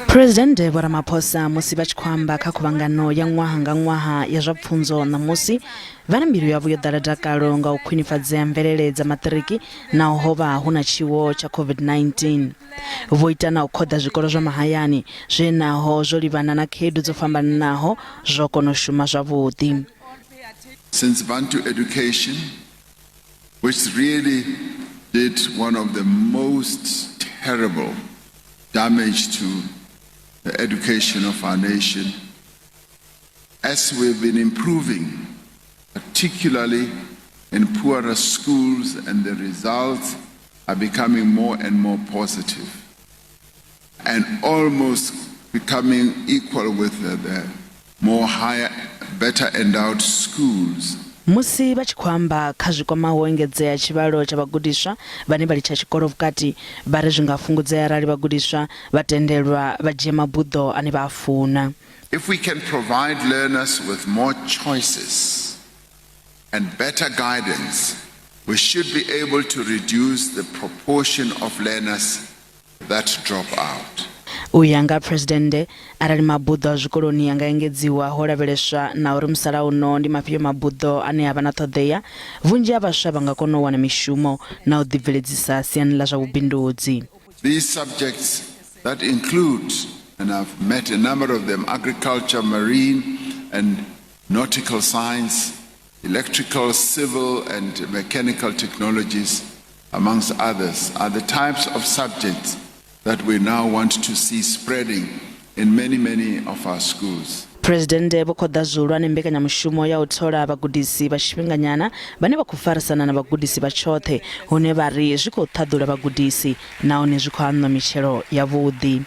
Phresidennde Vho Ramaphosa musi vha tshi khou amba kha khuvhangano ya ṅwaha nga ṅwaha ya zwa pfunzo ṋamusi, vha na mbilu yavho yo ḓala dakalo nga u khwinifhadzea mvelele dza maṱiriki naho ho vha hu na tshiwo tsha COVID-19. Vho ita na u khoḓa zwikolo zwa mahayani zwe naho zwo livhana na khaedu dzo fhambananaho zwo kona u shuma zwavhuḓi. Since Bantu Education, which really did one of the most terrible damage to the education of our nation, as we've been improving, particularly in poorer schools, and the results are becoming more and more positive and almost becoming equal with the more higher, better endowed schools. Musi vha tshi khou amba kha zwi kwamaho u engedzea tshivhalo tsha vhagudiswa vhane vha litsha tshikolo vhukati, vha ri zwi nga fhungudzea arali vhagudiswa vha tendelwa vha dzhie mabuḓo ane vha a funa. If we can provide learners with more choices and better guidance, we should be able to reduce the proportion of learners that drop out. U ya nga Phresidennde, arali mabuḓo a zwikoloni a nga engedziwa ho lavheleswa na uri musalauno ndi mafhio mabuḓo ane a vha na ṱhoḓea, vhunzhi ha vhaswa vha nga kona u wana mishumo na u ḓibveledzisa siani ḽa zwa vhubindudzi. These subjects that include, and I've met a number of them, agriculture, marine and nautical science, electrical, civil and mechanical technologies, amongst others, are the types of subjects that we now want to see spreading in many, many of our schools. Phresidennde vho khoḓa zwihulwane mbekanyamushumo ya u thola vhagudisi vha tshifhinganyana vhane vha khou farisana na vhagudisi vha tshoṱhe hune vha ri zwi khou ṱhaḓula vhagudisi nahone zwi khou aṋwa mitshelo yavhuḓi.